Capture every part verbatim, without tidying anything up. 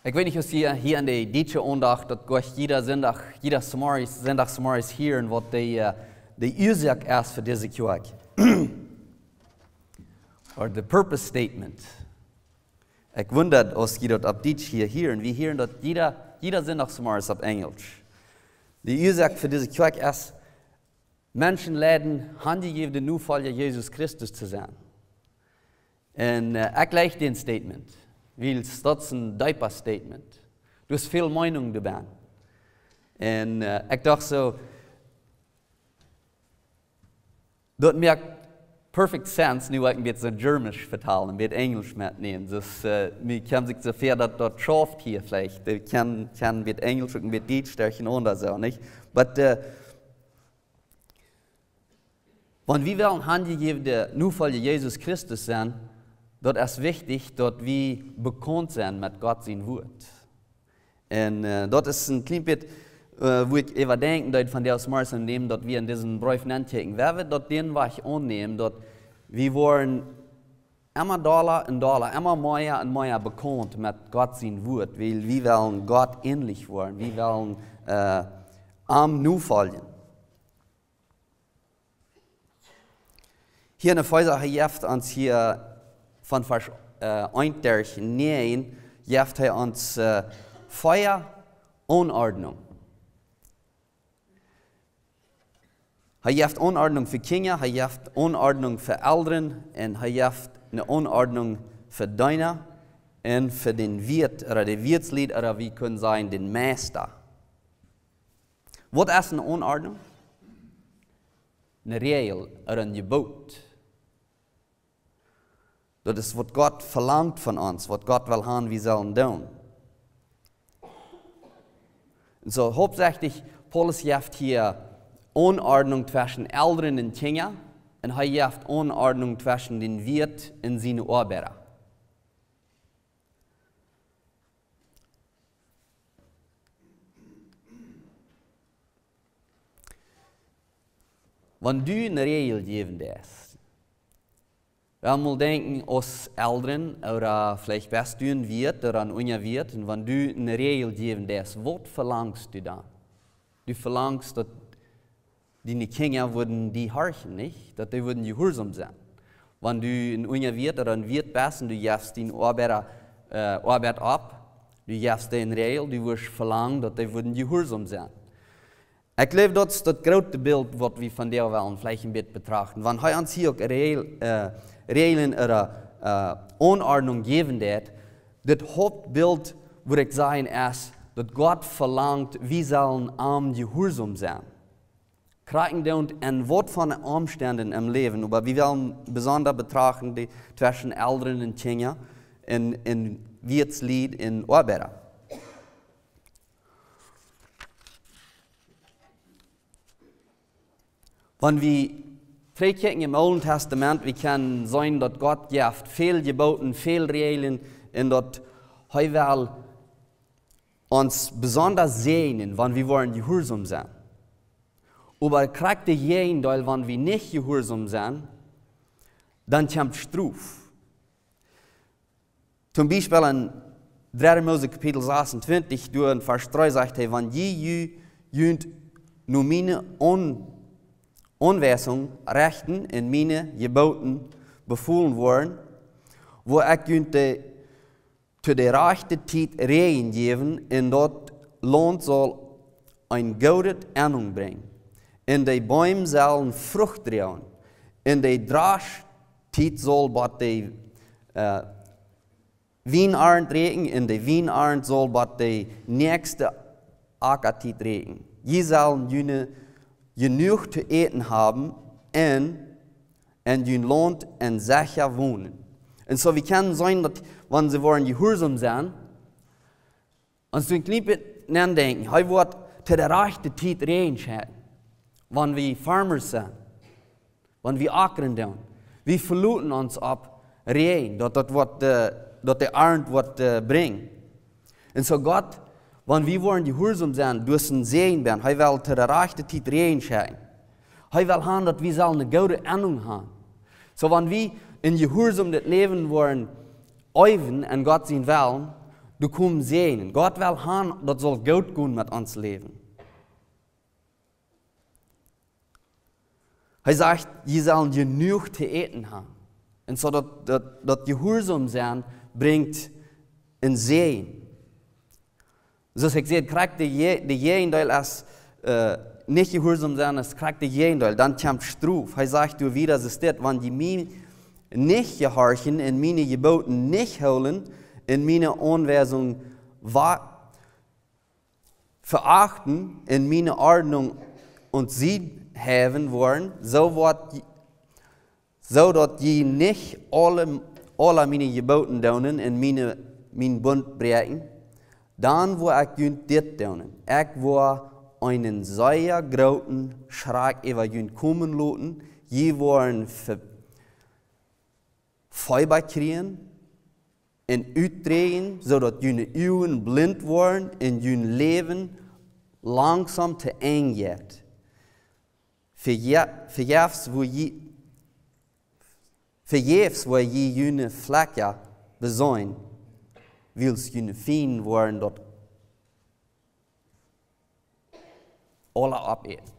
Ekj weet nich aus jie hia en de dietsche Aundacht daut jlikj jieda Sindach, jieda Zemorjes, Sindach Zemorjes hieren waut de, äh, de Uasoak es fa dise Kjoakj. Or the purpose statement. Ekj wunda aus jie daut opp Dietsch hia hieren. Wie hieren daut jieda, jieda Sindach Zemorjes opp Enjlisch. De Uasoak fa dise Kjoakj es, Menschen leiden, hanjejäwne Nofolja Jesus Christus to sennen. Un, äh, ekj jlikj dän Statement, wiels daut es een deepa Statement. Doa es väl Meenunk doabie. Un, äh, ekj docht soo, daut moakt perfect sense, nu woa ekj een bät soo Germanisch vetalen, een bät Enjlisch metnämen. Daut, äh, mie kjemt sikj soo väa daut daut schauft hia veleicht. Ekj kaun, kaun een bät Enjlisch uk een bät Dietsch derchenaunda soo, nich? But, äh, wan wie wellen hanjejäwne Nofolja Jesus Christus sennen, daut es wichtich daut wie bekaunt sent met Gott sien Wuat. Un, äh, daut es een kjlien bät, äh, wua ekj äwa denkjen deed von dee aus Mars en däm daut wie en disen Breef nenkjikjen. Wie woaren daut dän Wajch aunnämen daut wie woaren emma dolla un dolla, emma mea un mea bekaunt met Gott sien Wuat, wiels wie wellen Gott änlich woaren, wie wellen, äh, am nofoljen. Hia en Efeesa, hee jeft ons hia von Varsch, äh, eent derch näajen, jeft hee ons, äh, vea Aunordnunk. Hee jeft Aunordnunk fa Kjinja, hee jeft Aunordnunk fa Elren, un hee jeft eene Aunordnunk fa Deena un fa dän Wieet, ooda de Wieetslied, ooda wie kjennen sajen, dän Meista. Waut es eene Aunordnunk? Eene Räajel ooda een Jeboot. Daut es waut Gott velangt von ons, waut Gott well han wie sellen doonen. Un soo hauptsächlich, Paulus jeft hia Aunordnunk tweschen Elren un Kjinja, un hee jeft Aunordnunk tweschen dän Wieet un siene Oabeida. Wan du eene Räajel jäwen deist, wie wellen mol denkjen aus Elren, ooda veleicht best du een Wieet ooda een Unjawieet, un wan du eene Räajel jäwen deist, waut velangst du dan? Du velangst daut diene Kjinja wudden die horchen, nich? Daut dee wudden jehuarsom sennen. Wan du een Unjawieet ooda een Wieet best un du jefst diene Oabeida, äh, Oabeit opp, du jefst dee eene Räajel, du wurscht velangen daut dee wudden jehuarsom sennen. Ekj jleew daut es daut groote Bilt waut wie vondoag wellen veleicht een bät betrachten. Wan hee ons hia uk Räajel-, äh, Räajlen ooda, äh, Aunordnunk jäwen deed, daut Hauptbilt, wudd ekj sajen, es daut Gott velangt wie sellen am jehuarsom sennen. Krakjt endoont en waut fa Omstend em Läwen, oba wie wellen besonda betrachten dee tweschen Elren un Kjinja un, un Wieetslied un Oabeida. Wan wie trigj kjikjen em Oolen Tastament, wie kjennen seenen daut Gott jeft väl Jebooten, väl Räajlen, un daut hee well ons besonda säajnen, wan wie woaren jehuarsom sennen. Oba krakjt daut Jäajendeel, wan wie nich jehuarsom sent, dan kjemt Strof. Toom Biespel en dredde Mose Kapitel sasuntwintich, doa en Varsch dree sajcht hee: "Wan jie ju-, junt no miene Aun-, Aunwiesunk rechten un miene Jebooten befolen woaren, woa ekj junt de to de rajchte Tiet Räajen jäwen, un daut Launt saul eene goode Ennunk brinjen, un de Beem sellen Frucht droagen, un de Draschtiet saul bie de, äh, Wienarnt rieekjen, un de Wienarnt saul bie de näakjste Akjatiet rieekjen. Jie sellen june jenuach to äten haben, un en jun Launt en secha wonen." Un soo, wie kjennen seenen daut, wan see woaren jehuarsom sennen, ons doa een kjlien bät nendenkjen, hee woat to de rajchte Tiet Räajen schekjen. Wan wie Farmers sent, wan wie akren doonen, wie veloten ons opp Räajen, daut, daut woat, äh, daut de Arnt woat, äh, brinjen. Un soo Gott, wan wie woaren jehuarsom sennen, doa es een Säajen bie, hee well to de rajchte Tiet Räajen schekjen. Hee well han daut wie sellen eene goode Ennunk han. Soo wan wie en jehuarsom daut Läwen woaren läwen en Gott sien Wellen, doa komen Säajen. Gott well han, daut saul goot gonen met ons Läwen. Hee sajcht, jie sellen jenuach to äten haben. Un soo daut, daut, daut jehuarsom sennen brinjt een Säajen. Soo aus ekj säd, krakjt de Je-, de Jäajendeel es, äh, nich jehuarsom sennen, es krakjt de Jäajendeel. Dan kjemt Strof. Hee sajcht doa wieda, soo steit, wan jie mie nich jehorchen un miene Jeboten nich hoolen un miene Aunwiesungen wa-, veachten un miene Ordnunk aun Sied häwen woaren, soo woat j-, soo daut jie nich aule, aule miene Jeboten doonen un miene, mienen Bunt bräakjen, dan woa ekj junt dit doonen. Ekj woa eenen sea grooten Schrakj äwa junt komen loten. Jie woaren Fe-, Feeba kjrieen un utdräajen, soo daut june Uagen blint woaren un jun Läwen langsom to Enj jeit. Veje-, vejäfs woa jie, vejäfs woa jie june Flakja beseenen, wiels june Fiend woaren daut aula opäten.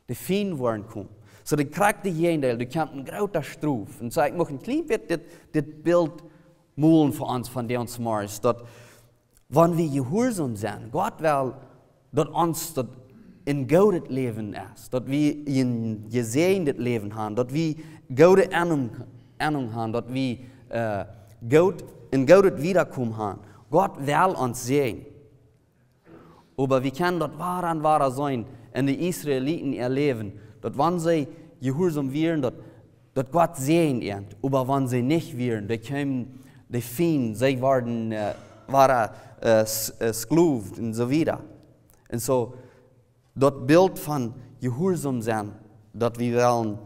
De Fiend woaren komen. Soo, de krakjt de Jäajendeel, doa kjemt een groota Strof. Un soo, ekj mucht een kjlien bät dit, dit Bilt molen fa ons von dän Morjes, daut wan wie jehuarsom sennen, Gott well, daut ons daut een goodet Läwen es, daut wie een jesäajendet Läwen haben, daut wie goode Ordnunk, Ordnunk haben, daut wie, äh, goot, een goodet Wiedakomen haben. Gott well ons säajnen. Oba wie kjennen daut wada un wada seenen en de Israeliten äa Läwen, daut wan see jehuarsom wieren, daut, daut Gott säajend an, oba wan see nich wieren, dan kjeemen de Fiend, see worden, äh, wada, äh, S-, äh, Sklowen un soo wieda. Un soo, daut Bilt von jehuarsom sennen, daut wie wellen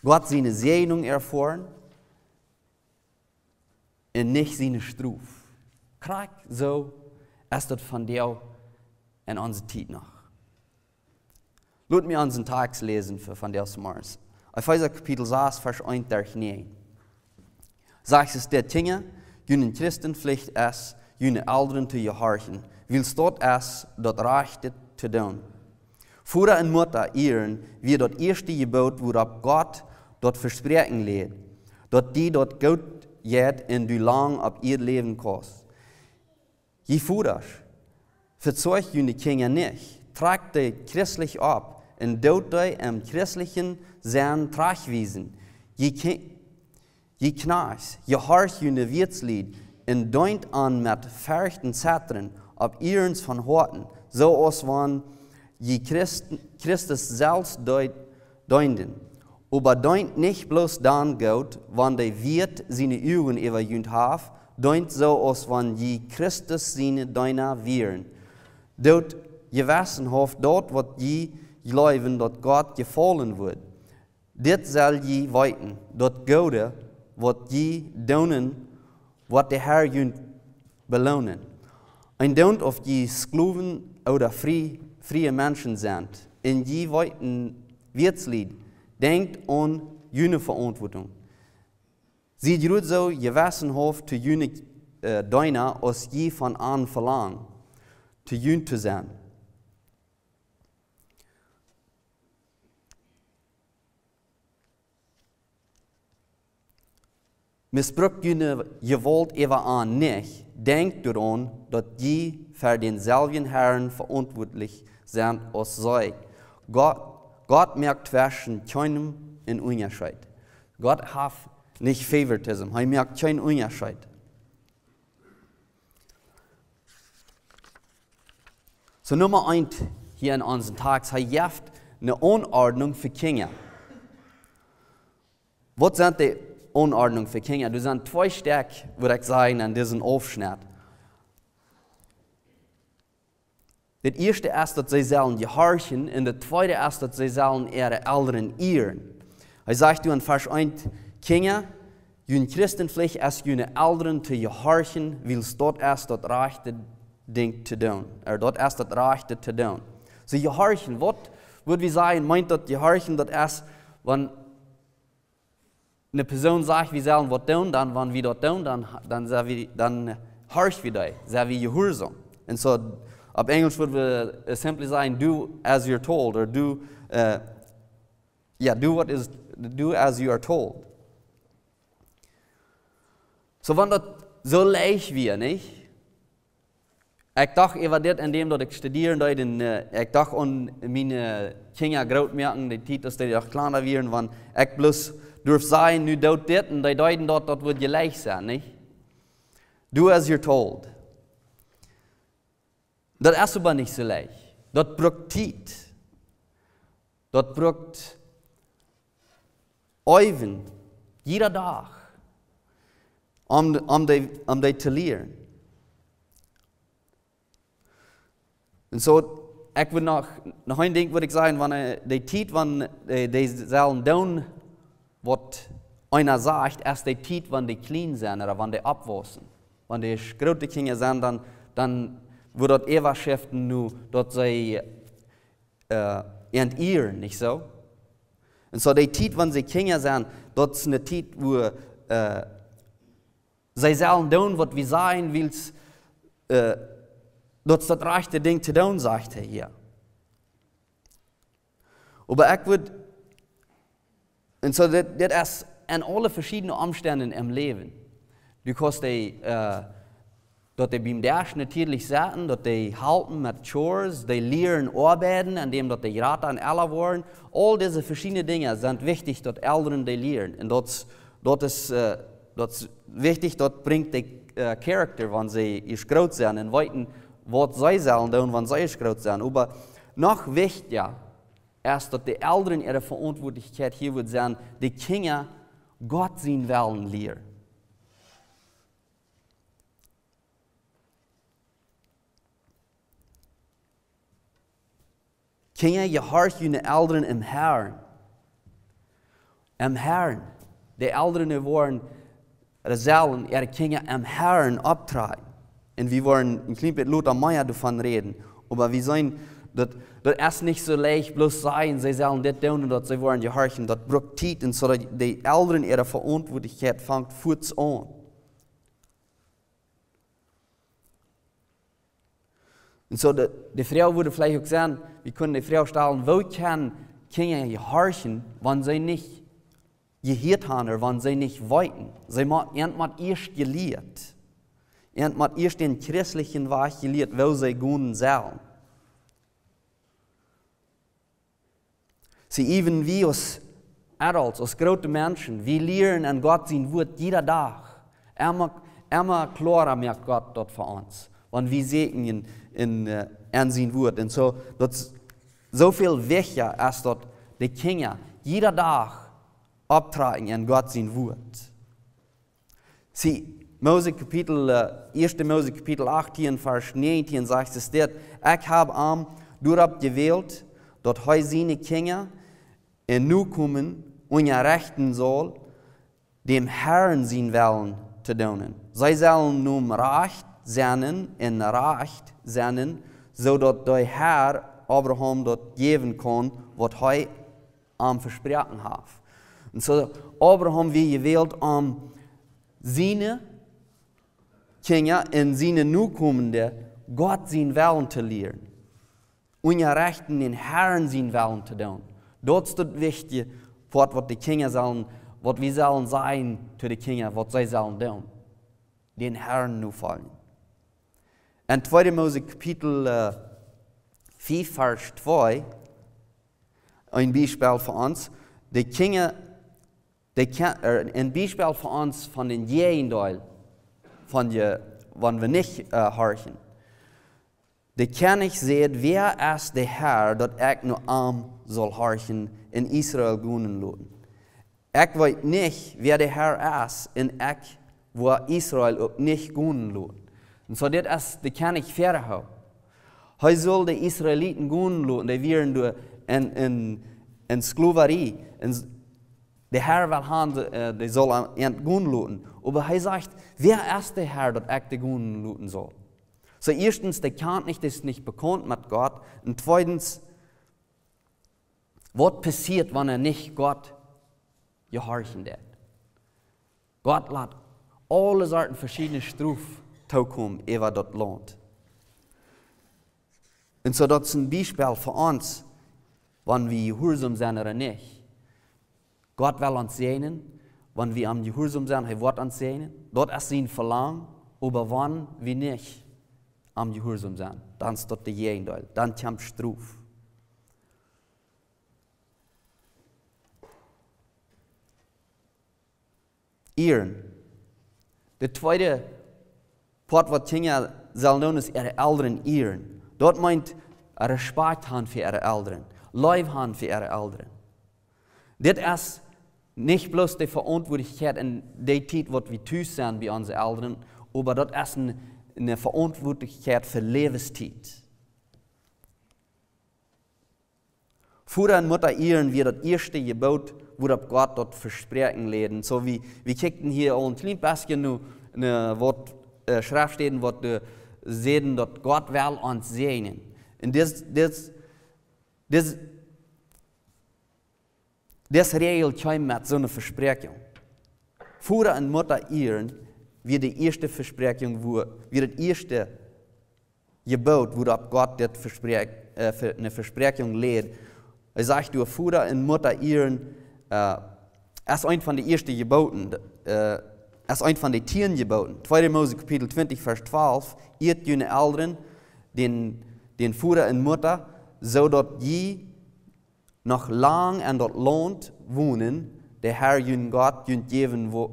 Gott siene Säajnunk erfoaren, un nich siene Strof. Krakjt soo es daut vondoag en onse Tiet noch. Lot mie onsen Tekjst läsen fa, von dän Morjes. Efeesa Kapitel sas, Varsch eent derch näajen. Sajcht et: Kjinja, june Christenpflicht es, june Elren to jehorchen, wiels daut es daut Rajchte to doonen. Voda un Mutta ieren wia daut ieeschte Jeboot, wuaropp Gott daut Vespräakjen läd, daut die daut goot jeit un du lang opp Ieed läwen kaust. Jie Vodasch, vesorcht june Kjinja nich, trakjt dee christlich opp un doot dee em christlichen Senn trajchtwiesen. Jie Kj-, Jie Kjnajchts, jehorcht june Wieetslied un deent an met Ferchten un Zetren, opp iernst von Hoaten, soo aus wan jie Christ-, Christus selfst dee-, deenden. Oba deent nich bloos dan goot, wan de Wieet siene Uagen äwa junt haft, deent soo aus wan jie Christus siene Deena wieren. Doot jewessenhauft daut, waut jie jleewen, daut Gott jefaulen wudd. Dit sell jie weeten, daut Goode, waut jie doonen, woat de Herr junt beloonen. Endoont auf jie Sklowen ooda frie, frie Menschen sent, un jie weeten, Wieetslied, denkjt aun june Veauntwuatunk. Siet jrod soo jewessenhauft to june, äh, Deena, aus jie von an velangen, to junt to sennen. Misbrukt june Jewault äwa an nich. Denkjt doaraun, daut jie ver dänselwjen Herrn veauntwuatlich sent aus see. Gott, Gott moakt tweschen kjeenem een Unjascheet. Gott haft nich Favoritism. Hee moakt kjeen Unjascheet. Soo, Numma eent hia en onsen Tekjst, hee jeft eene Aunordnunk fa Kjinja. Waut sent de Aunordnunk fa Kjinja? Doa sent twee Stekj, wudd ekj sajen, en disen Aufschnett. Daut ieeschte es, daut see sellen jehorchen, un daut tweede es, daut see sellen äare Elren ieren. Hee sajcht doa en Varsch eent: Kjinja, june Christenpflicht es, june Elren to jehorchen, wiels daut es daut rajchte Dinkj to doonen. Ooda daut es daut rajchte to doonen. Soo, jehorchen, waut wudd wie sajen, meent daut jehorchen, daut es, wan eene Persoon sajcht, wie sellen waut doonen, dan, wan wie daut doonen, dan, dan sent wie, dan horch wie dee, sent wie jehuarsom. Un soo, opp Enjlisch wudd wie, äh, simply sajen, "Do as you're told," or "Do, äh, yeah, do what is, do as you are told." Soo, wan daut soo leicht wia, nich? Ekj docht äwa dit, en däm daut ekj studieren deed, un, äh, ekj docht aun miene, äh, Kjinja groot moaken, dee Tiet, aus dee noch kjlien wieren, wan ekj bloos durf sajen, "Nu doot dit," un dee deeden daut, daut wudd je leicht sennen, nich? "Do as you're told." Daut es oba nich soo leicht. Daut brukt Tiet. Daut brukt Äwen, jieda Dach, om, om dee, om dee to lieren. Un soo, ekj well noch, noch een Dinkj, waut ekj saj, wan, äh, dee Tiet, wan, äh, dee sellen doonen, waut eena sajcht, es dee Tiet, wan dee kjlien sent, ooda wan dee oppwaussen. Wan dee groote Kjinja sent, dan, dan woat daut äwaschiften nu, daut see, äh, an ieren, nich soo? Un soo dee Tiet, wan see Kjinja sent, daut es eene Tiet, wua, äh, see sellen doonen, waut wie sajen, wiels, äh, daut es daut rajchte Dinkj to doonen, sajcht hee hia. Oba ekj wudd, un soo dit, dit es en aule veschiedne Omstenden em Läwen. Du kaust dee, äh, daut dee biem Desch natieedlich setten, daut dee halpen met chores, dee lieren oabeiden, en däm daut dee jrata un ella woaren. Aul dise veschiedne Dinja sent wichtich, daut Elren dee lieren. Un daut, daut es, äh, daut es wichtich, daut brinjt dee, äh, Character, wan see ieescht groot sent un weeten, waut see sellen doonen, wan see ieescht groot sent. Oba noch wichtja es, daut de Elren äare Veauntwuatlichkjeit hia woat sennen, de Kjinja Gott sienen Wellen lieren. Kjinja, jehorcht june Elren em Herrn. Em Herrn. De Elren woaren, dee sellen äare Kjinja em Herrn opptrakjen. Un wie woaren een kjlien bät lota mea doavon räden. Oba wie seenen, daut, daut es nich soo leicht, bloos sajen, see sellen dit doonen un daut see woaren jehorchen. Daut brukt Tiet un soo daut de Elren äare Veauntwuatlichkjeit fangt fuaz aun. Un soo de, de Froag wudd veleicht uk sennen, wie kjennen de Froag stalen, woo kjennen Kjinja jehorchen, wan see nich jehieet haben, ooda wan see nich weeten? See mo-, an mott ieescht jelieet. An mott ieescht dän christlichen Wajch jelieet, woo see gonen sellen. See, even wie aus adults, aus groote Menschen, wie lieren en Gott sien Wuat jieda Dach. Emma, emma kloara moakt Gott daut fa ons, wan wie sieekjen en, en, äh, en sien Wuat. Un soo, daut es soo väl wichtja aus daut de Kjinja jieda Dach opptrakjen en Gott sien Wuat. See, Mose Kapitel, äh, ieeschte Mose Kapitel achtieen, Varsch näajentieen sajcht et dit: "Ekj hab am doaropp jewält, daut hee siene Kjinja un Nokomen unjarechten saul, däm Herrn sienen Wellen to doonen. See sellen am rajcht sennen un rajcht sennen, soo daut de Herr Abraham daut jäwen kaun, waut hee am vesproaken haft." Un soo, Abraham wia jewält, om siene Kjinja un siene Nokomen Gott sienen Wellen to lieren, unjarechten, dän Herrn sienen Wellen to doonen. Daut es daut wichtje Poat, waut de Kjinja sellen, waut wie sellen sajen to de Kjinja, waut see sellen doonen. Dän Herrn nofoljen. En tweede Mose Kapitel, äh, fief, Varsch twee, een Biespel fa ons. De Kjinja, de Kje-, äh, een Biespel fa ons von dän Jäajendeel, von je, wan wie nich, äh, horchen. De Kjennich säd: "Wäa es de Herr, daut ekj no am saul horchen un Israel gonen loten? Ekj weet nich, wäa de Herr es, un ekj woa Israel uk nich gonen loten." Un soo dit es de Kjennich Farao. Hee sull de Israeliten gonen loten, dee wieren doa en, en, en Sklaverie. Un s-, de Herr well han, äh, dee sull an, an gonen loten. Oba hee sajcht: "Wäa es de Herr, daut ekj dee gonen loten saul?" Soo, ieeschtens, dee kjant nich, dee es nich bekaunt met Gott. Un tweedens, waut passieet, wan hee nich Gott jehorchen deit? Gott lat aule Sorten veschiedne Strof tookomen äwa daut Launt. Un soo daut es een Biespel fa ons, wan wie jehuarsom sent ooda nich. Gott well ons säajnen, wan wie am jehuarsom sent, hee woat ons säajnen. Daut es sien Velangen, oba wan wie nich am jehuarsom sent, dan es daut de Jäajendeel, dan kjemt Strof. Ieren. De tweede Poat waut Kjinja sellen doonen es äare Elren ieren. Daut meent Respekt han fa äare Elren, Leew han fa äare Elren. Dit es nich bloos de Veauntwuatlichkjeit en dee Tiet waut wie tus sent bie onse Elren, oba daut es een, eene Veauntwuatlichkjeit fa Läwenstiet. Voda un Mutta ieren wia daut ieeschte Jeboot, wuaropp Gott daut Vespräakjen läd. Soo wie, wie kjikjten hia aul een kjlien bät no, no waut, äh, Schreftstäden waut de säden daut Gott well ons säajnen. Un dis, dis, dis, dis Räajel kjeem met soone Vespräakjunk. Voda un Mutta ieren wia de ieeschte Vespräakjunk, wua, wia daut ieeschte Jeboot, wuaropp Gott dit Vespräak-, äh, Ve-, eene Vespräakjunk läd. Hee sajcht, doa Voda un Mutta ieren, äh, es eent von de ieeschte Jebooten, äh, es eent von de tieen Jebooten. Tweede Mose Kapitel twintich, Varsch twalf: Ieet june Elren, dän, dän Voda un Mutta, soo daut jie noch lang en daut Launt wonen, de Herr jun Gott junt jäwen wo-,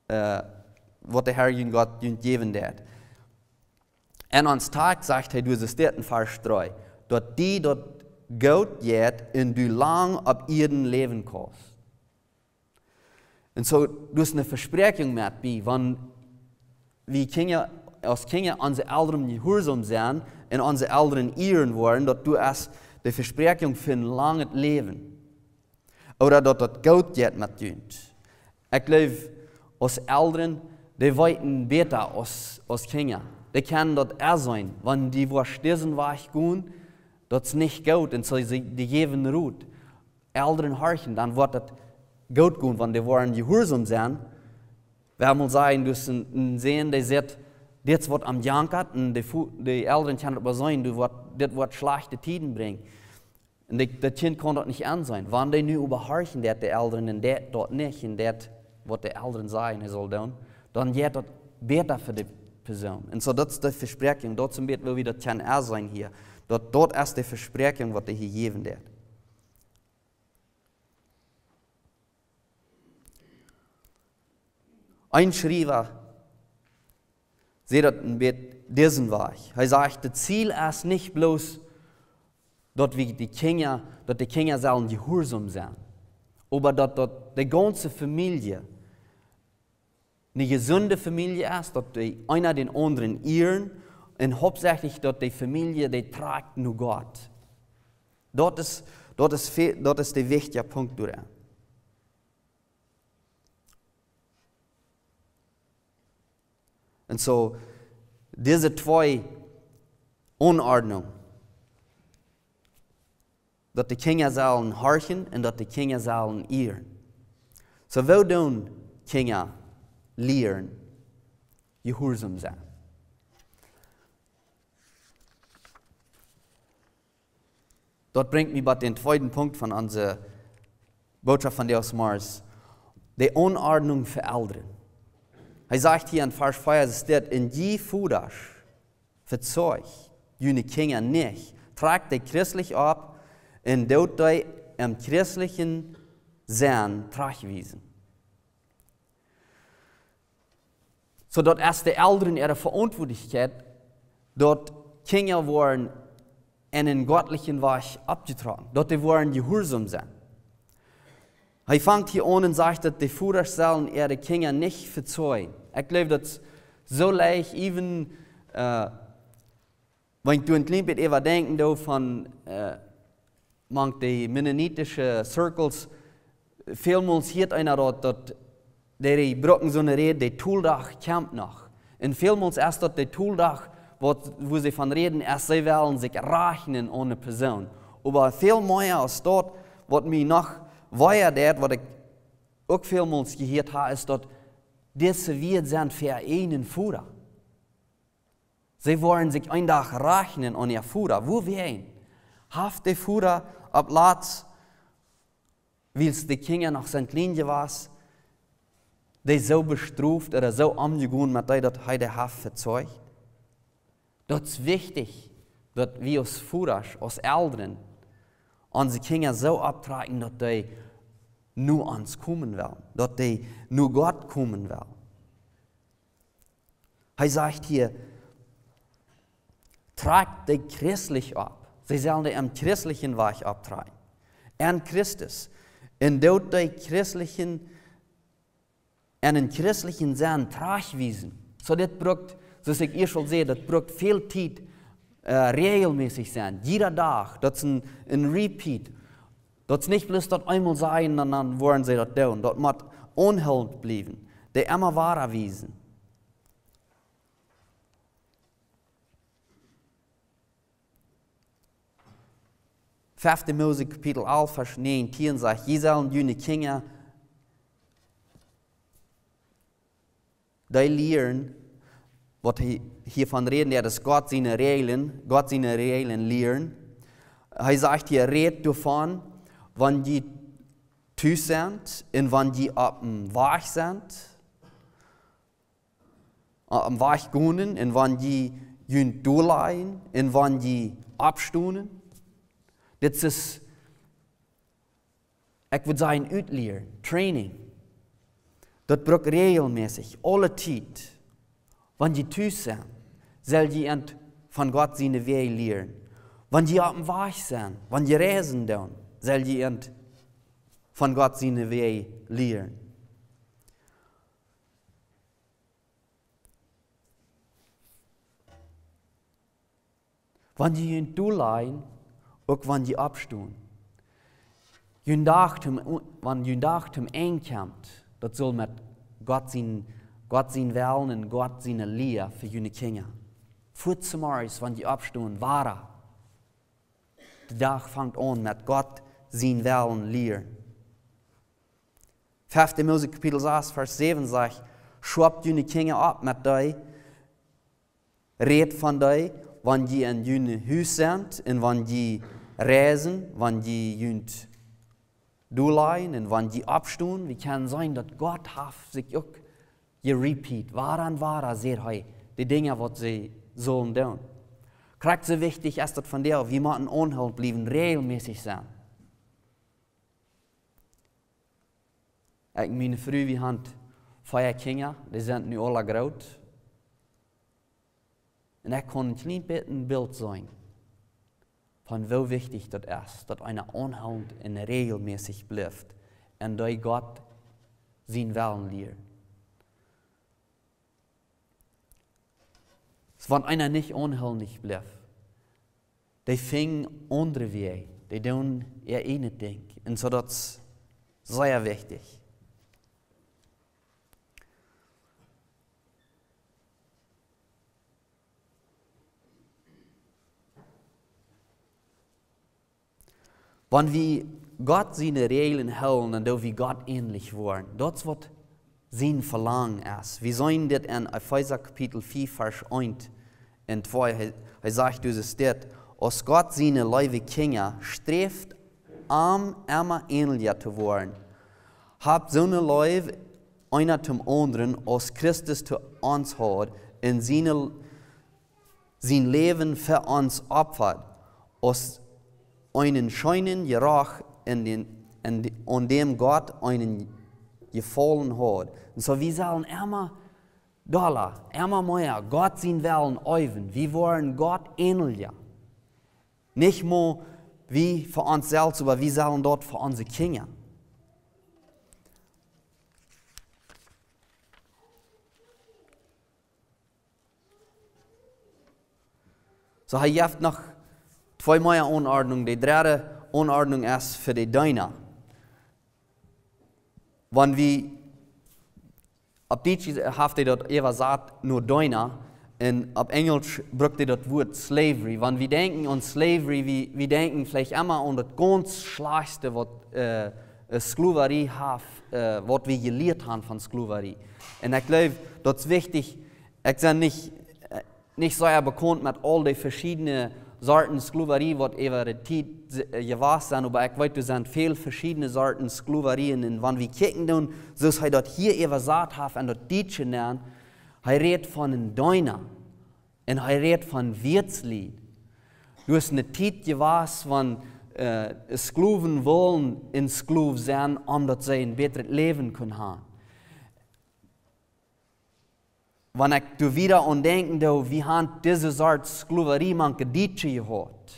äh, waut de Herr jun Gott junt jäwen deit. En ons Tekjst sajcht hee, doa steit en Varsch dree, daut die daut goot jeit un du lang opp Ieed läwen kaust. Un soo, doa es eene Vespräakjunk met bie, wan wie Kjinja, aus Kjinja onse Elren jehuarsom sent un onse Elren ieren woaren, daut doa es de Vespräakjunk fa een langet Läwen. Ooda daut daut goot jeit met junt. Ekj jleew, aus Elren, dee weeten bäta aus, aus Kjinja. Dee kjennen daut enseenen, wan du woascht disen Wajch gonen, daut es nich goot, un soo see die jäwen Rot. Elren horchen, dan woat daut goot gonen, wan dee woaren jehuarsom sennen. Wie haben aul jeseenen, daut een, een Sän, dee sajcht, dit woat am jankat, un de Fu-, de Elren kjennen daut seenen, dit woat, dit woat schlajchte Tieden brinjen. Un de, daut Kjint kaun daut nich enseenen. Wan dee nu äwa horchen deit, de Elren, un deit daut nich, un deit waut de Elren sajen, hee saul doonen, dan jeit daut bäta fa de Persoon. Un soo, daut es de Vespräakjunk, daut es een bät, woo wie daut kjennen enseenen hia. Daut, daut es de Vespräakjunk, waut hee hia jäwen deit. Een Schriewa sajcht daut een bät disen Wajch. Hee sajcht, daut Ziel es nich bloos, daut wie de Kjinja, daut de Kjinja sellen jehuarsom sennen, oba daut, daut de gaunze Famielje eene jesunde Famielje es, daut dee eena dän aundren ieren, un hauptsächlich daut de Famielje, dee trakjt no Gott. Daut es, daut es ve-, daut es de wichtja Punkt doaraun. Un soo, dise twee Aunordnunk, daut de Kjinja sellen horchen un daut de Kjinja sellen ieren. Soo, woo doonen Kjinja lieren jehuarsom sennen? Daut brinjt mie bie dän tweeden Punkt von onse Bootschoft vondoag zemorjes. De Aunordnunk fa Elren. Hee sajcht hia en Varsch vea, daut steit: Un jie Vodasch, vezecht june Kjinja nich, trakjt dee christlich opp un doot dee em christlichen Senn trajchtwiesen. Soo daut es de Elren äare Veauntwuatlichkjeit, daut Kjinja woaren en een gottlichen Wajch oppjetrocken, daut dee woaren jehuarsom sennen. Hee fangt hia aun un sajcht, daut de Vodasch sellen äare Kjinja nich vezeien. Ekj jleew, daut es soo leicht, even, äh, wan ekj doa een kjlien bät äwa denkjen doo von, äh, mank de mennonitische Circles, välmols hieet eena daut, daut dee brucken soone Räd, de Toldach kjemt noch. Un välmols es daut de Toldach, waut, wua see von räden, es see wellen sikj rajchten aun eene Persoon. Oba väl mea aus daut, waut mie noch wea deit, waut ekj uk välmols jehieet ha, es daut dise Wieed sent fa eenen Voda. See woaren sikj een Dach rajchten aun äa Voda. Wuarom? Haft de Voda opp latst, wiels de Kjinja noch sent kjlien jewast, dee soo bestroft ooda soo omjegonen met dee, daut hee dee haft vezeijcht? Daut es wichtich, daut wie aus Vodasch, aus Elren, onse Kjinja soo opptrakjen, daut dee no ons komen wellen, daut dee no Gott komen wellen. Hee sajcht hia: Trakjt dee christlich opp. See sellen dee aum christlichen Wajch opptrakjen. En Christus. Un doot dee christlichen, en een christlichen Senn trajchtwiesen. Soo, dit brukt, soo aus ekj ieescht aul säd, daut brukt väl Tiet, äh, rejelmässich sennen. Jieda Dach, daut es een, een Repeat. Daut es nich bloos daut eemol sajen un dan woaren see daut doonen. Daut mott aunhoolent bliewen. Dee emma wada wiesen. Fefte Mose Kapitel alf, Varsch näajentieen sajcht: Jie sellen june Kjinja dee lieren, waut hee hia von rät, daut es Gott siene Rejeln, Gott siene Rejeln lieren. Hee sajcht hia: Rät doavon, wan jie tus sent un wan jie oppem Wajch sent, oppem Wajch gonen un wan jie junt dol lajen un wan jie oppstonen. Dit es, ekj wudd sajen, utlieren, training. Daut brukt rejelmässich, aule Tiet. Wan jie tus sent, sell jie an von Gott siene Wäaj lieren. Wan jie oppem Wajch sent, wan jie reisen doonen, sell jie an von Gott siene Wäaj lieren. Wan jie junt dol lajen, uk wan jie oppstonen. Jun Dach toom, wan jun Dach toom Enj kjemt, daut saul met Gott sien, Gott sien Wellen un Gott siene Lia fa june Kjinja. Fuaz zemorjes, wan jie oppstonen, wada. De Dach fangt aun met Gott sien Wellen lieren. Fefte Mose Kapitel sas, Varsch säwen sajcht: Schoapt june Kjinja opp met dee, rät von dee, wan jie en june Hus sent un wan jie reisen, wan jie junt dol lajen un wan jie oppstonen. Wie kjennen seenen, daut Gott haft sikj uk jerepeat. Wada un wada sajcht hee de Dinja, waut see sellen doonen. Krakjt soo wichtich es daut vondoag, wie motten aunhoolent bliewen, rejelmässich sennen. Ekj un miene Fru, wie haben vea Kjinja, dee sent nu aula groot. Un ekj kaun een kjlien bät een Bilt seenen von woo wichtich daut es, daut eena aunhoolent un rejelmässich blift un dee Gott sien Wellen lieren. Wan eena nich aunhoolent blift, dee finjen aundre Wäaj, dee doonen äa ieejnet Dinkj. Un soo, daut es sea wichtich. Wan wie Gott siene Rejeln hoolen, dan doo wie Gott änlich woaren. Daut es waut sien Velangen es. Wie seenen dit en Efeesa Kapitel vea, Varsch eent un twee. Hee, hee sajcht, daut es dit: Aus Gott siene leewe Kjinja, sträft am emma änelja to woaren. Habt soone Leew eena toom aundren, aus Christus to ons haud un siene sien Läwen fa ons oppfad, aus eenen scheenen Jeroch en dän, en de-, aun däm Gott eenen Jefaulen haud. Un soo, wie sellen emma dolla, emma mea Gott sien Wellen eewen. Wie woaren Gott änelja. Nich mau wie fa ons selfst, oba wie sellen daut fa onse Kjinja. Soo, hee jeft noch twee mea Aunordnungen. De dredde Aunordnung es fa de Deena. Wan wie, opp Dietsch haft hee daut äwasat no Deena, un opp Enjelsch brukt hee daut Wuat slavery. Wan wie denkjen aun slavery, wie, wie denkjen veleicht emma aun daut gaunz schlajchtste, waut, äh, äh, Sklaverie haft, äh, waut wie jelieet haben von Sklaverie. Un ekj jleew, daut es wichtich, ekj sie nich, äh, nich sea bekaunt met aul dee veschiedne Sorten Sklowarie, waut äwa de Tiet, äh, jewast sent, oba ekj weet, doa sent väl veschiedne Sorten Sklowarien. Un wan wie kjikjen doonen, soo aus hee daut hia äwasat haft en daut Dietsche nenn, hee rät von een Deena un hee rät von Wieetslied. Doa es eene Tiet jewast, wan, äh, Sklowen wullen een Sklow sennen, om daut see een bätret Läwen kunnen haben. Wan ekj doa wada aun denkjen doo, wie haben dise Sort Sklowarie mank de Dietsche jehaut.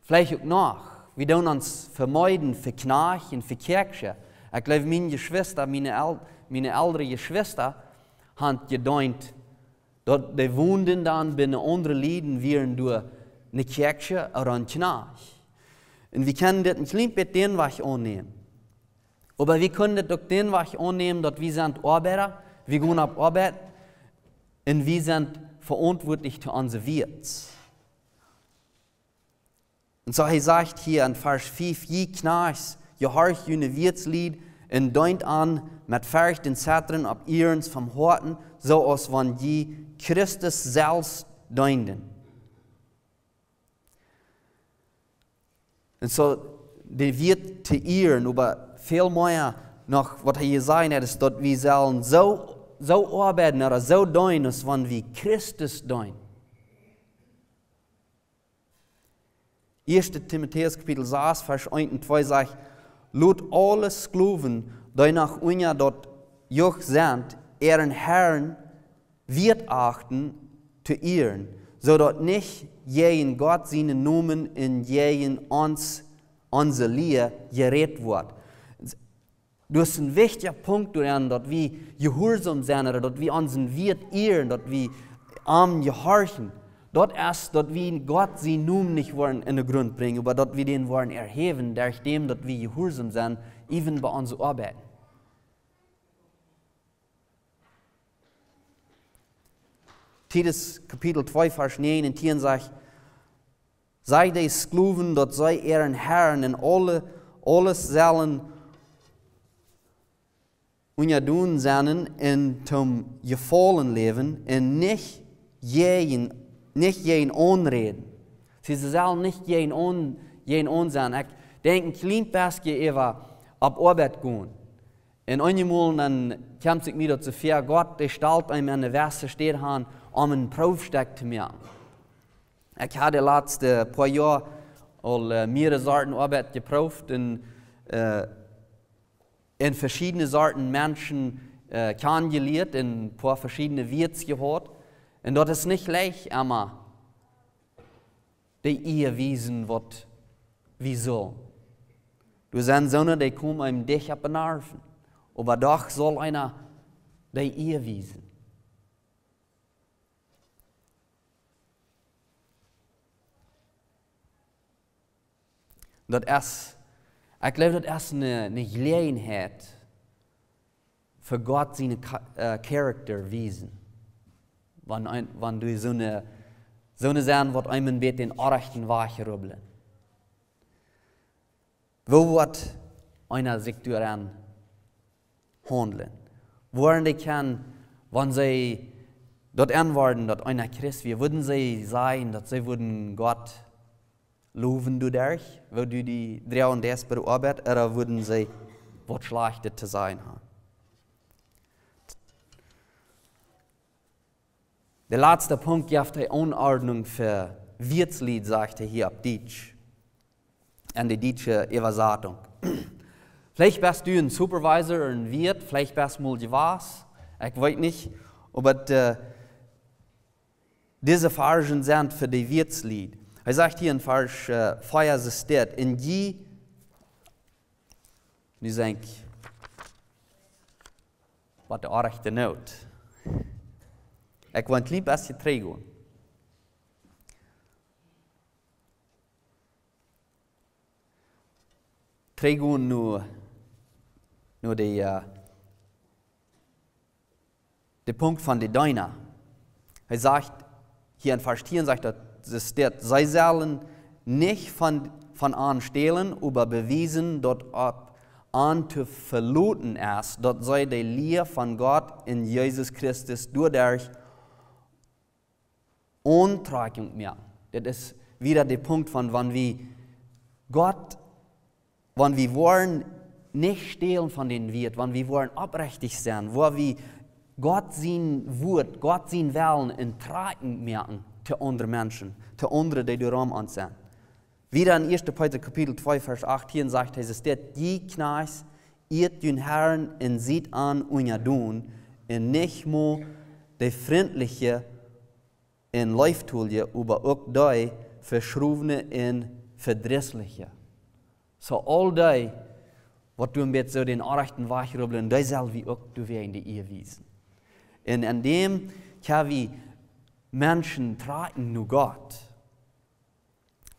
Veleicht uk noch. Wie doonen ons vemeeden, vekjnajcht un vekjäakjscht. Ekj jleew, miene Jeschwista, miene El-, miene elre Jeschwista, haben jedeent, daut dee wonden dan bie aundre Lied, wieren doa een Kjäakjsche ooda een Kjnajcht. Un wie kjennen dit een kjlien bät dän Wajch aunnämen. Oba wie kjennen dit uk dän Wajch aunnämen, daut wie sent Oabeida, wie gonen opp Oabeit un wie sent veauntwuatlich to onse Wieets. Un soo hee sajcht hia en Varsch fief: "Jie Kjnajchts, jehorcht june Wieetslied un deent an met Forcht un Zetren opp Iehren vom Hoaten, soo aus wan jie Christus selfst deenden." Un soo, dee Wieet to ieren, oba väl mea noch, waut hee hia sajcht, daut es, daut wie sellen soo, soo oabeiden ooda soo deenen, aus wan wie Christus deenen. Ieeschte Timotäus Kapitel sas, Varsch eent un twee sajcht: "Lot aule Sklowen, dee noch unja daut Joch sent, äaren Harn wieet achten to ieren, soo daut nich jäajen Gott sienen Nomen un jäajen ons, onse Lia jerät woat." Daut es een wichtja Punkt doaraun, daut wie jehuarsom sent, ooda daut wie onsen Wieet ieren, daut wie am jehorchen. Daut es, daut wie Gott sienen Nomen nich woaren en dän Grunt brinjen, oba daut wie dän woaren erhäwen, derch däm daut wie jehuarsom sent, even bie onse Oabeit. Titus Kapitel twee, Varsch näajen un tieen sajcht: "Saj de Sklowen, daut see äaren Harn en aule, aules sellen unjadon sennen un toom Jefaulen läwen un nich jäajen, nich jäajen aunräden." See, see sellen nich jäajen aun, jäajen aun sennen. Ekj denkj een kjlien bät äwa opp Oabeit gonen. Un eenjemol dan kjemt sikj mie daut soo väa, Gott, dee stalt eenem en de Weste Städ han, om een Proowstekj to moaken. Ekj haud de latste poa Joa aul, äh, mearere Sorten Oabeit jeprooft un, äh, un veschiedne Sorten Menschen, äh, kjanen jelieet un een poa veschiedne Wieets jehaut. Un daut es nich leicht, emma dee Ea wiesen, waut wie sellen. Doa sent soone, dee komen eenem dicht opp de Nerven. Oba doch saul eena dee Ea wiesen. Daut es, ekj jleew, daut es eene, eene Jeläajenheit fa Gott sienen Cha-, äh, Charakter wiesen. Wan een, wan doa soone, soone sent, waut eenem een bät dän orrajchten Wajch rubblen. Woo woat eena sikj doaraun haundlen? Woaren dee kjennen, wan see daut enwoaren, daut eena Christ wia, wudden see sajen, daut see wudden Gott lowen doaderch, woo dee die droagen deed bie de Oabeit, ooda wudden see waut Schlajchtet to sajen haben? De latste Punkt jeft de Aunordnunk fa Wieetslied, sajcht hee hia opp Dietsch. En de dietsche Äwasatunk. Veleicht best du een Supervisor ooda een Wieet, veleicht best mol jewast, ekj weet nich. Oba, äh, dise Varschen sent fa de Wieetslied. Hee sajcht hia en Varsch, äh, vea, soo steit: "Un jie", nu denkj ekj, waut de orrajchte Noot. Ekj well een kjlien bät trigjgonen. Trigjgonen no, no de, äh, de Punkt von de Deena. Hee sajcht, hia en Varsch tieen sajcht daut, see steit, see sellen nich von, von an stälen, oba bewiesen, daut opp an to veloten es, daut see de Lia von Gott en Jesus Christus doaderch Auntrakjunk moaken. Dit es wada de Punkt von, wan wie Gott, wan wie woaren nich stälen von dän Wieet, wan wie woaren oprechtich sennen, wua wie Gott sien Wort, Gott sien Wellen en Trakjunk moaken to aundre Menschen, to aundre, dee doa rom ons sent. Wada en Ieeschte Petrus Kapitel twee, Varsch achtieen sajcht hee, es dit: Jie Kjnajchts, ieet jun Harn un siet an unjadon, un nich mau de frintliche un leeftolje, oba uk dee veschrowne un vedrissliche. Soo aul dee, waut doa een bät soo dän orajchten Wajch rubblen, dee sell wie uk doawäajen de Iea wiesen. Un en däm kjenn wie Menschen trakjen no Gott.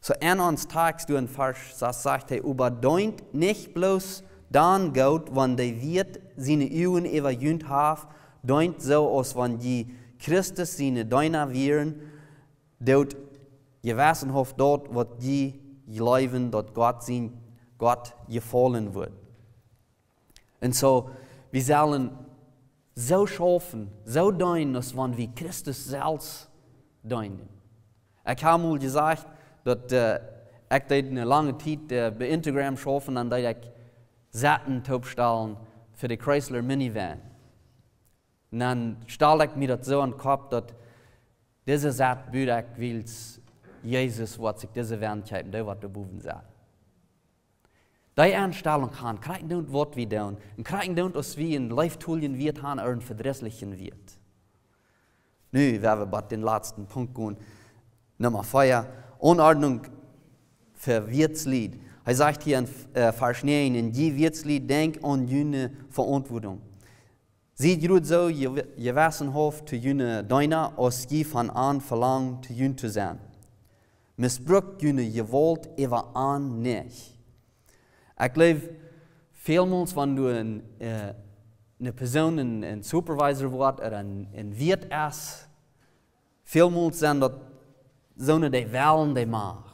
Soo en ons Tekst doa en Varsch sas sajcht hee: Oba deent nich bloos dan goot, wan de Wieet siene Uagen äwa junt haft, deent soo aus wan jie Christus siene Deena wieren, doot jewessenhauft daut, waut jie jleewen, daut Gott sien, Gott jefaulen wudd. Un soo, wie sellen soo schaufen, soo deenen, aus wan wie Christus selfst deenen. Ekj hab mol jesajcht, daut, äh, ekj deed eene lange Tiet, äh, bie Instagram schaufen, dan deed ekj Setten toopstalen fa de Chrysler Minivan. Un dan stald ekj mie daut soo aun Kopp, daut dise Sett bud ekj, wiels Jesus woat sikj dise Van kjeepen, dee waut doa bowen sett. Dee Enstalunk han, krakjt doonen waut wie doonen, un krakjt doonen aus wie en leeftoljen Wieet han ooda en vedrisslichen Wieet. Nu, wie woaren bie dän latsten Punkt gonen. Numma vea, Aunordnunk fa Wieetslied. Hee sajcht hia en, äh, Varsch näajen: Un jie Wieetslied, denkjt aun june Veauntwuatunk. Siet jrod soo je-, jewessenhauft to june Deena, aus jie von an velangen, to junt to sennen. Missbrukt june Jewault äwa an nich. Ekj jleew, välmols, wan du en, äh, eene Persoon, en, en Supervisor woascht ooda en, en Wieet es, välmols sent daut soone, dee wellen de Macht.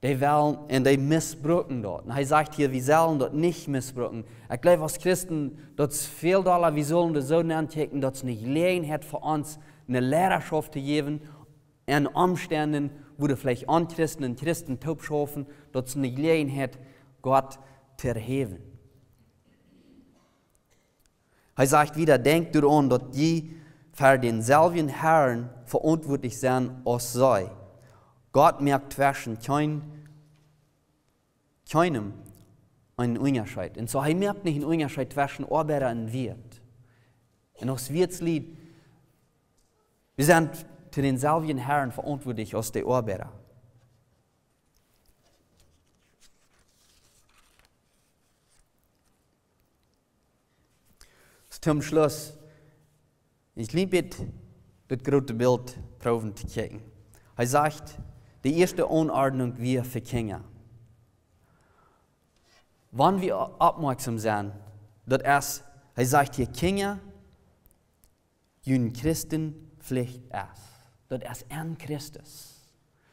Dee wellen un dee missbrucken daut. Un hee sajcht hia, wie sellen daut nich missbrucken. Ekj jleew, aus Christen, daut es väl dolla, wie sellen daut soo nenkjikjen, daut es eene Jeläajenheit fa ons, eene Leidaschoft to jäwen, en Omstenden, wua veleicht Onchristen un Christen toopschaufen, daut es eene Jeläajenheit, Gott to erhäwen. Hee sajcht wada: Denkjt doaraun, daut jie ver dänselwjen Herrn veauntwuatlich sent aus see. Gott moakt tweschen kjeen, kjeenem eenen Unjascheet. Un soo, hee moakt nich eenen Unjascheet tweschen Oabeida un Wieet. Un aus Wieetslied, wie sent to dänselwjen Herrn veauntwuatlich aus de Oabeida. Toom Schluss, ekj well met dit groote Bilt proowen to kjikjen. Hee sajcht, de ieeschte Aunordnunk wia fa Kjinja. Wan wie oppmoakjsom sent, daut es, hee sajcht hia, Kjinja, june Christenpflicht es. Daut es en Christus.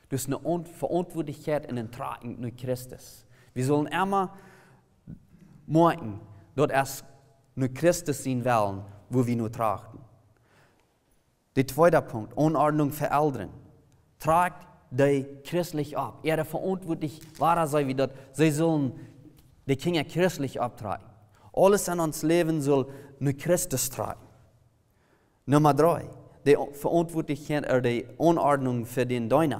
Daut es eene Aunt-, Veauntwuatlichkjeit un een Trakjen no Christus. Wie sellen emma moakjen, daut es no Christus sien Wellen, wua wie no trachten. De tweede Punkt, Aunordnunk fa Elren. Trakjt dee christlich opp. Äare Veauntwuatlichkjeit, wua see wie daut, see sellen de Kjinja christlich opptrakjen. Aules en ons Läwen saul no Christus trakjen. Numma dree, de Veauntwuatlichkjeit, ooda de Aunordnunk fa dän Deena.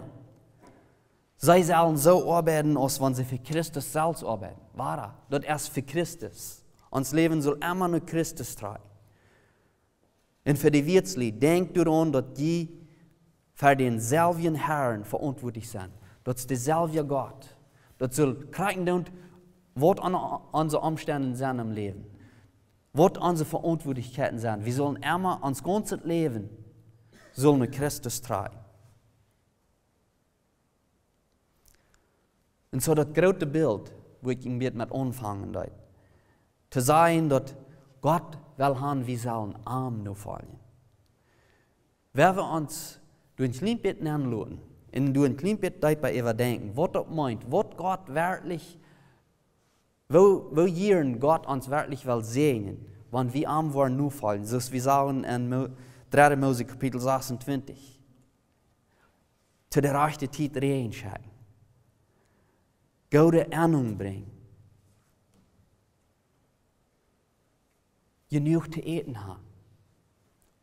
See sellen soo oabeiden, aus wan see fa Christus selfst oabeiden. Wada, daut es fa Christus. Ons Läwen saul emma no Christus trakjen. Un fa de Wieetslied, denkjt doaraun, daut jie ver dänselwjen Herrn veauntwuatlich sent. Daut es deselwja Gott. Daut saul krakjt doonen, waut aun onse Omstenden sent em Läwen. Waut onse Veauntwuatlichkjeiten sent. Wie sellen emma ons gaunzet Läwen sellen no Christus trakjen. Un soo daut groote Bilt, wua ekj een bät met aunfangen deed. To sajen, daut Gott well han, wie sellen am nofoljen. Wan wie ons doa een kjlien bät nenloten un doa een kjlien bät deepa äwadenkjen, waut daut meent, waut Gott werkjlich, woo, woo jieren Gott ons werkjlich well säajnen, wan wie am woaren nofoljen, soo aus wie sagen en Mo-, dredde Mose Kapitel sasuntwintich. to de rajchte Tiet Räajen schekjen, goode Ernten brinjen, jenuach to äten haben.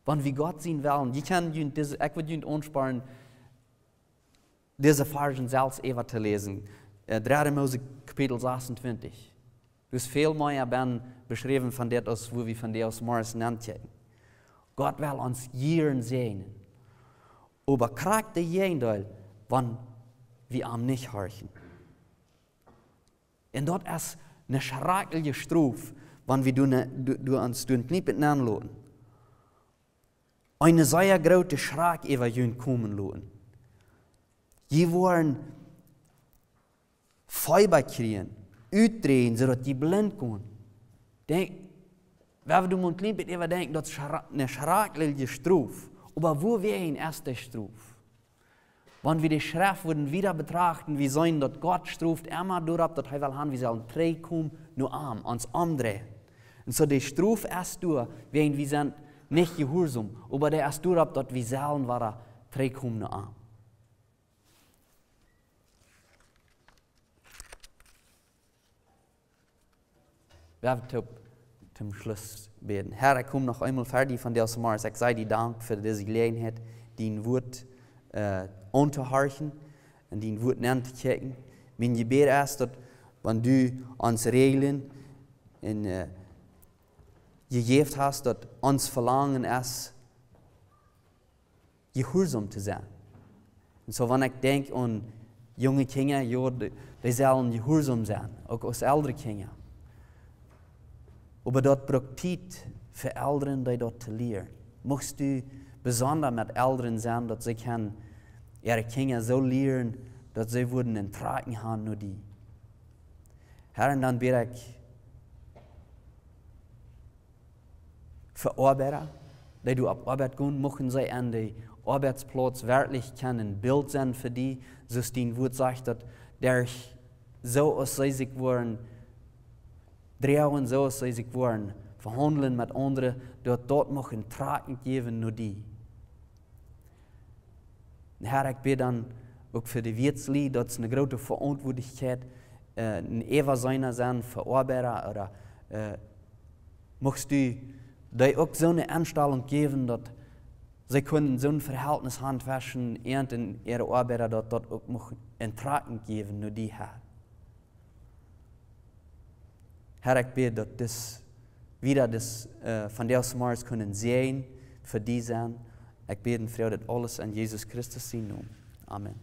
Wan wie Gott sien Wellen, jie kjennen junt dise, ekj wudd junt aunspornen, dise Varschen selfst äwa to läsen. Äh, dredde Mose Kapitel sasuntwintich. Doa es väl mea beschräwen von dit aus woo wie von dit aus Morris nennt kjikjen. Gott well ons jieren säajnen. Oba krakjt daut Jäajendeel, wan wie am nich horchen. Un daut es eene schrakjliche Strof, wan wie doa ne, doa, doa ons doa een kjlien bät nenloten. Eene sea groote Schrakj äwa junt komen loten. Jie woaren Feeba kjrieen, utdräjen, soo daut jie blint gonen. Denkj, wan wie doa mol een kjlien bät äwa denkjen, daut es schra-, eene schrakjliche Strof. Oba wuawäajen es dee Strof? Wan wie de Schreft wudden wieda betrachten, wie seenen daut Gott stroft emma doaropp, daut hee well haben, wie sellen trigjkomen no am, ons omdreien. Un soo de Strof es doa, wäajen wie sent nich jehuarsom, oba dee es doaropp, daut wie sellen wada trigjkomen no am. Wie haben toop toom Schluss bäden. Herr, ekj kom noch eemol ver die vondoag zemorjes. Ekj saj die Dank fa dise Jeläajenheit, dien Wuat, äh, auntohorchen un dien Wuat nentokjikjen. Mien Jebäd es daut, wan du ons Räajlen un, äh, jejäft hast, daut ons Velangen es, jehuarsom to sennen. Un soo, wan ekj denkj aun junge Kjinja, jo, dee, dee sellen jehuarsom sennen, uk aus elre Kjinja. Oba daut brukt Tiet fa Elren, dee daut to lieren. Muchst du besonda met Elren sennen, daut see kjennen äare Kjinja soo lieren, daut see wudden een Trakjen haben no die. Herr, un dan bäd ekj fa Oabeida, dee doa opp Oabeit gonen, muchten see aun dän Oabeitsplauz werkjlich kjennen een Bilt sennen fa die, soo aus dien Wuat sajcht, daut derch soo aus see sikj woaren droagen, soo aus see sikj woaren vehaundlen met aundre, daut daut mucht een Trakjen jäwen no die. Herr, ekj bäd dan uk fa de Wieetslied, daut es eene groote Veauntwuatlichkjeit, äh, een Äwaseena sennen fa Oabeida, ooda, äh, muchst du dee uk soone Enstalunk jäwen, daut see kjennen soon Vehältnis haben tweschen an un äare Oabeida, daut daut uk mucht een Trakjen jäwen no die, Herr. Herr, ekj bäd, daut dit, wieda dit, äh, vondoag zemorjes kunn een Säajen fa die sennen. Ekj bäd un froag dit aules en Jesus Christus sienen Nomen. Amen.